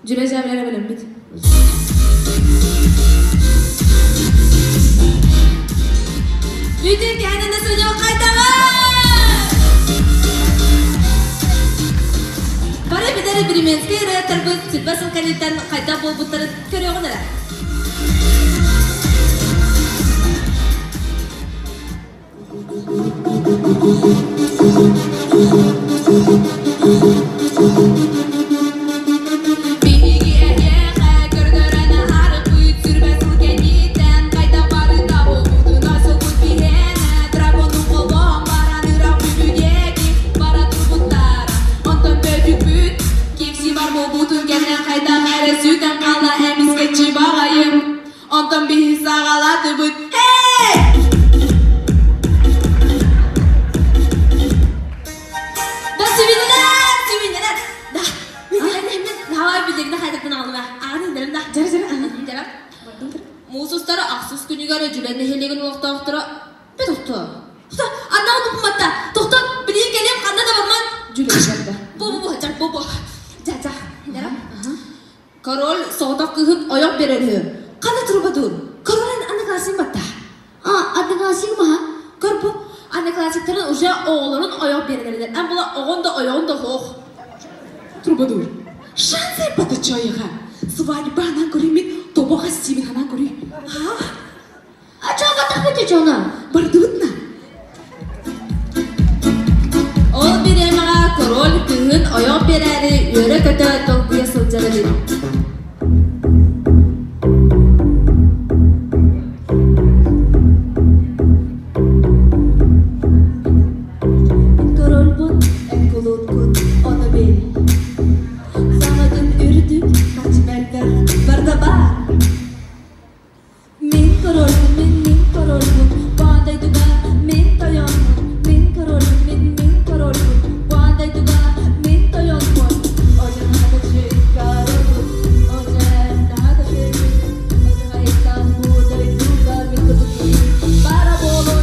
Дьүлэ дьээбэлэрэ бэлэммит. Бүтүн кээнэнэ сылдьан хайдаҕа! Бары билэр Бременскэй ырыаттарбыт сүрбэ сыл кэнниттэн хайдах буолбуттарын көрүөҕүн эрэ. Биһиги эһиэхэ көрдөрөн аһарбыт сүрбэ сыл кэнниттэн хайдах барыта буолбутунан сылбыт биһиэнэ дракону холбоон баран ыраах бүлүүдэги бара турбуттара. Онтон бөдүкпүт кипси бар буолбутун кэннэ хайдах эрэ сүтэн хаалла эмискэччи баҕайым. Онтон биһи саҕалаатыбыт. Hey! Да сибиннэр, сибиннэр. Да, билигин давай билигин хайдаппын аҕалыма. Аҕын индерим да. Дьара дьара. Дьара. Муус устара ахсыс күнүгэр Дьүлэн нэһилиэгин олохтоохторо Бе тохтоо. Тохтоо, аннаа туппуматта. Тохтоо, билигин кэлиэм ханна да барман. Дьүлэн барда. Бу бу бу, жа бу бу. Жа жа. Дьара. Король соҕотох кыыһын ойох берер үһү. Ханна турбатур? Король одноклассник батта. А, одноклассник маха? Көр бу, одноклассниктарын уже оҕолорун ойох беренердер. Эн була оҕон да ойоҕун да хоох. Трубадур. Шансы батычайыга. Свадьба анан көрүммүт, тобоға стивен анан көрүй. А? А чо батах чона? Бардыбытна. Ол бириэмэҕэ король кыыһын ойох биэрээри үөрэ-көтө долгуйа сылдьар эбит. Корольбун, эн кулуткун, ону бил. Саҥатын үрдүк, хач мэлбэх, барда баар. Мин корольбун, мин мин корольбун, баан дойдуга мин тойонмун, мин корольбун, мин мин корольбун, баан дойдуга мин тойонмун. Ожанаадачы корольбун, ожанаадачы ожанаайтан бу дойдуга мин курдук бара буолур.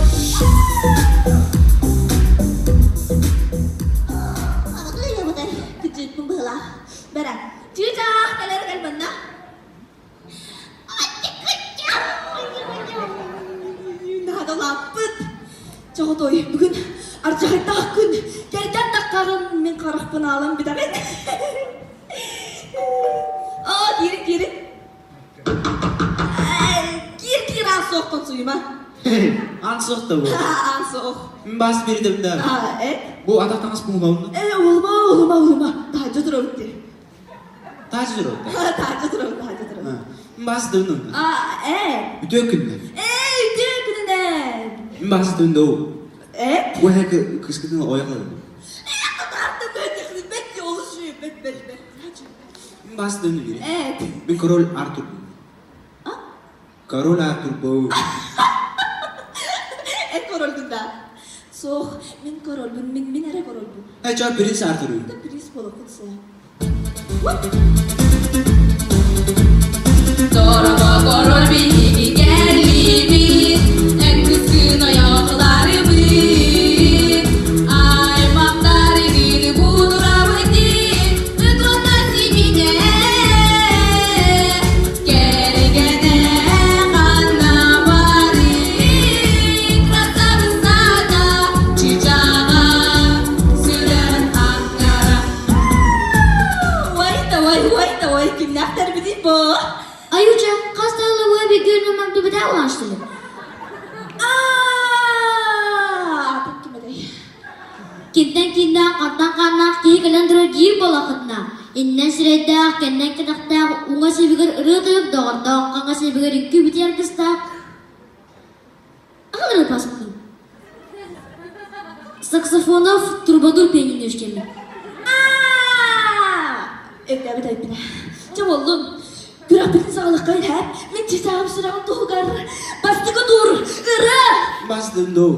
Кыдьыппын быһылаах. Бэрэ, чыычаах кэлэр кэлбэннэ. Наадалааппыт. Чоҕотой, бүгүн ардьахайдаах күн. Кэргэн таххаҕын мин харахпын аалан бүтэҕин. Оо, киирин, киирин. Киир, киир, аан суохтан суйума. Аан суох да бу. Аан суох. Бас бирдим да. Э? Бу атах таҥас буһумабын. Э, улума, улума, улума. Таһырдьа турабыт дии. Таһырдьа турабыт. Таһырдьа турабыт, таһырдьа турабыт. Бас дыынын. А, э. Үтүө күннэр. Э, үтүө күнүнэн. Бас дыын доо. Э? Бу эһэ кыскытын ойохлады. Бас дыын бире. Э. Мин король Артур. А? Король Артур боо. Э, корольгун да. Суох, мин корольбун, мин мин эрэ корольбун. Э, ча принц Артур. Да принц болокун сэ. Дорого король биһиги кэллибит, эн кыскын ойоҕларыбыт. Аймахтарыгын кутурабыт дии, ыт сибине. Кэргэнэ ханна барый, красавицата чычаҕа, сүрэҕин аттара. Ой, давай, ой, давай, кимнээхтэрбитий бу? Аюча, хас да bir görmemem bir ulaştırdım. Аа, атын ким этэй? Кимтэн кииннээх, хантан хааннаах киһи кэлэн турар диир буолаххытына, иннэн сирэйдээх, кэннэн кэтэхтээх, уҥа сибигэр ырыа тойук доҕордоох, хаҥас сибигэр үҥкүү битий аргыстаах Аҕалары паспортун. Саксофонов трубадур пианино үстеммит. Өйдөөбүт айбына. Чэ буоллун. Күрэхпитин саҕалыкка иһээт, мин чычааҕым сүрэҕин туһугар бастакы тур ырыа! Бастым доо.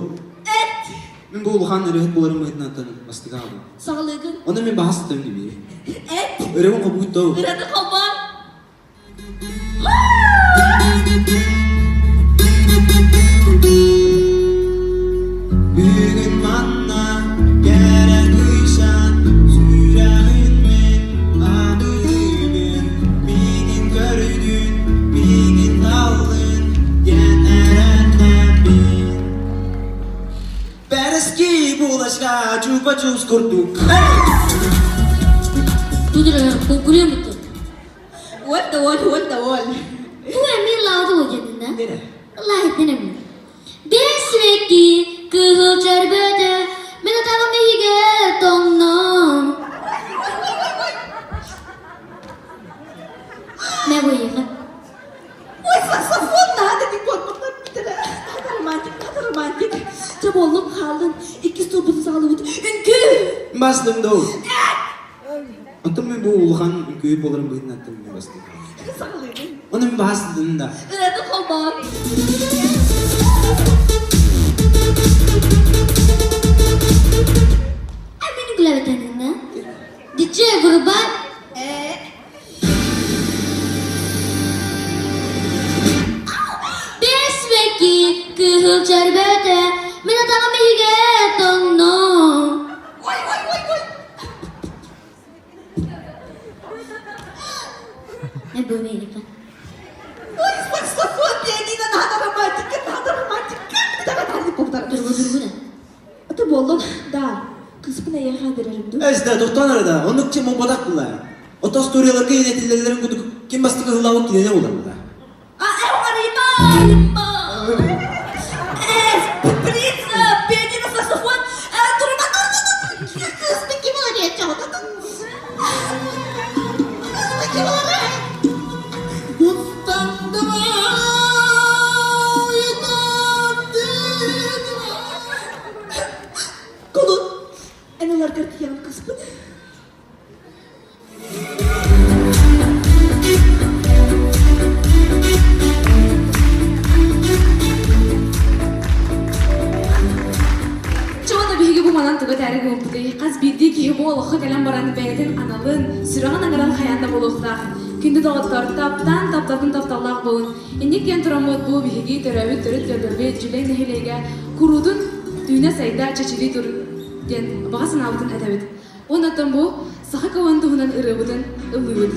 Эт! Мин бу улахан ырыаһыт буоларым быһыытынан бастыга аҕалым. Саҕалыыгын. Онно мин баҕас сытым диир. Эт! Ырыабын хобуут доо. Ырыаны холбоон. Бүгүн манна. Эрэски булочка, чупа-чупс курдук. Тудра конкурент. Уол да уол, уол да уол. Бу эмиэ лауда уодьанына. Лаһыттан эмиэ. Бэс веки кыһыл чөрбөтө, мин атаҕым иһигэр тоҥном. Мэ буйыха. Ой, саксофон наада дии буолбатар Наада романтик, наада романтик. Чэ буоллум, хааллын. Иккис турбутун саҕалыыбыт. Үҥкүү! Бастым доо. Оттон мен бу улахан үҥкүү буоларын быһыытынан мен бастым. Саҕалыыбын. Оны мен бастым да. Ырыаны холбоон. А мин үҥкүүлээбэтэнинэ. Диджей вырубай. Э, Бэс веки кыһыл чөрбөтө, мин атаҕым иһигэр тоҥном. Ой, ой, ой, ой. Э, бу Америка. Ой, саксофон, пианино, наада романтика, наада романтика. Турбу турбу да. Аты буоллум, да. Кыыспын эйиэхэ берерим дуу? Эс да, тохтоон эрэ да, оннук чем буолбатах була. Ото историяларга иэнэтиллэллэрин курдук ким бастакы ыһыллаабыт кинини булар була. А, э, Рима, Рима! Э, принц, пианино, саксофон, э, труба, кыыспын ким ылар Кыыспын ким ылар? Кулун, эн ыларгар тиийэҕин кыыспын. Чуона биһиги бу манан туга тээри гыммыппытый? Хас биирдии киһи бу олоххо кэлэн баран бэйэтин аналын, сүрэҕин аҥарын хайаан да буолуохтаах. Күндү доҕоттор, таптаан таптатын тапталлаах буолун. Инник диэн тураммыт бу биһиги төрөөбүт төрүт түөлбэбит Дьүлэй нэһилиэгэ куруутун түүнэ-сайда чэчирии тур диэн баҕа санаабытын этэбит. Уонна оттон бу саха кылын туһунан ырыабытын ыллыыбыт.